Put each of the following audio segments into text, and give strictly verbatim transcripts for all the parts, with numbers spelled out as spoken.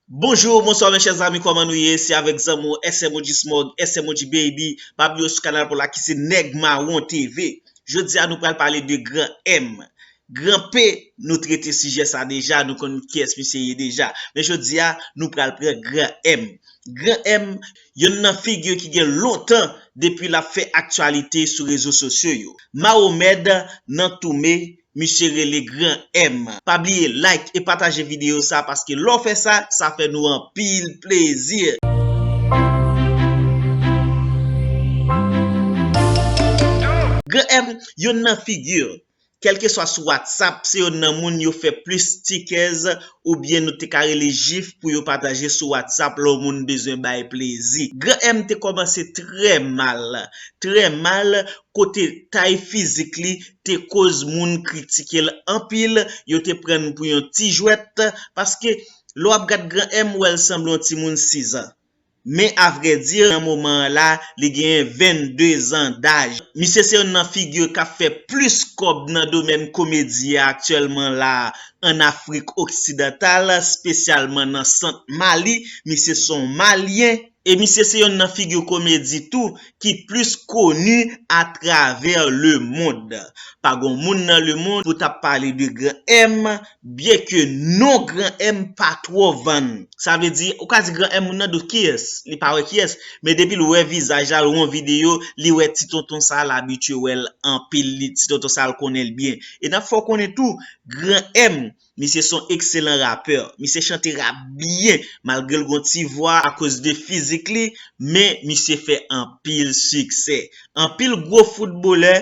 Bonjou, bonswa, mes chers amis, kòman nou ye? Se avèk zanmi w S M O G Smog, S M O G Baby, pa bliye sou kanal pa w la ki se Nèg Mawon T V. Jodi a, nou pral pale de Gran M. Gran P, nou trete sijè sa deja, nou konn kiyès misye ye deja. Men jodi a, nou pral pran Gran M. Gran M, youn nan figi ki gen lontan depi l ap fè aktyalite sou rezo sosyo yo. Mawomed nan Toume, misye rele Gran M. Pa bliye like e pataje videyo sa, paske lè w fè sa, sa fè nou anpil plezi. Gran M, youn nan figi, kèlkeswa sou WhatsApp, se youn nan moun yo fè plis stickers oubyen nou te ka rele jif pou yo pataje sou WhatsApp lè yon moun bezwen bay plezi. Gran M te kòmanse trè mal, trè mal, kote tay fizik li te koz moun kritike l anpil, yo te pran l pou yon ti jwèt, paske lè w ap gad Gran M, ou wè l sanble yon timoun sizan. Men avrèdi, nan moman an la, li genyen vennde zan daj. Misye se youn nan figi k ap fè plis kòb nan domèn komedi a aktyèlman la ann Afrik Oksidantal, espesyalman nan sant Mali. Misye se yon Malyen. E misye se youn nan figi komedi tou ki plis koni atravè lemonn. Pa gon moun nan lemonn pou t ap pale de Gran M, byenke non Gran M pa twò vann. Sa vle di, ou ka di Gran M, moun nan dout kiyès, li pa wè kiyès, men depi l wè vizaj la, l wè yon videyo, li wè ti tonton sa, l abitye wè l anpil, li, ti tonton sa, l konnen l byen. E n ap fè w konnen tou, Gran M, misye se yon ekselan rapè. Misye chante rap byen, malgre l gon ti vwa akoz de fizik li, men misye fè anpil siksè. Anpil gwo foutbolè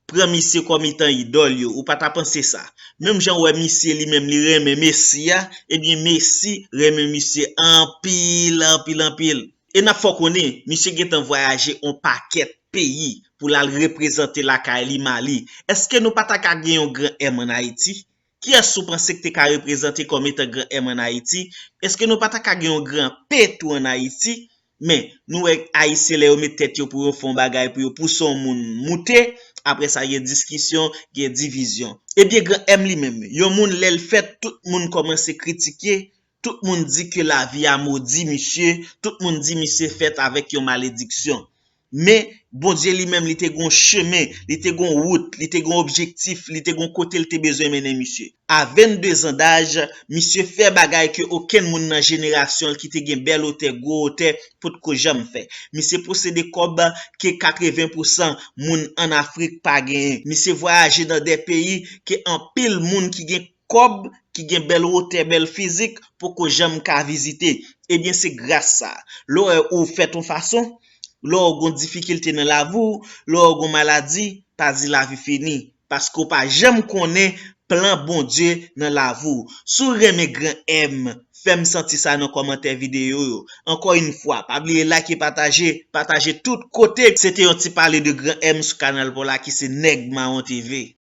pran misye kòm itan idòl yo. Ou pa ta panse sa. Menm jan w wè misye li menm li renmen Messi a, ebyen Messi renmen misye anpil, anpil, anpil. E n ap fè w konnen, misye gentan vwayaje yon pakèt peyi pou l al reprezante lakay li Mali. Èske nou pa ta ka gen yon Gran M ann Ayiti? Kiyès ou panse k te ka reprezante kòm etan Gran M ann Ayiti? Èske nou pa ta ka gen yon Gran P tou ann Ayiti? Men, nou wè Ayisyen lè yo met tèt yo pou yo fè yon bagay pou yo pouse yon moun moute, apre sa gen diskisyon, gen divizyon. Ebyen Gran M li menm, yon moun lè l fèt, tout moun kòmanse kritike, tout moun di ke lavi a modi misye, tout moun di misye fèt avèk yon malediksyon. Men, Bondye li menm, li te gon chemen, li te gon wout, li te gon objektif, li te gon kote l te bezwen mennen misye. A vennde zan daj, misye fè bagay ke okenn moun nan jenerasyon l ki te gen bèl wotè, gwo wotè, potko janm fè. Misye posede kòb ke katreven pousan moun ann Afrik pa genyen. Misye vwayaje nan de peyi ke anpil moun ki gen kòb, ki gen bèl wotè, bèl fizik, poko janm ka vizite. Ebyen, se gras sa. Lè w wè ou fèt yon fason, lè w gon difikilte nan lavi w, lè w gon maladi, pa di lavi fini. Paske w pa janm konnen plan Bondye nan lavi w. Si w renmen Gran M, fè m santi sa nan kòmantè videyo yo. Ankò yon fwa, pa bliye like e pataje, pataje tout kote. Se te yon ti pale de Gran M sou kanal pa w la ki se Nèg Mawon T V.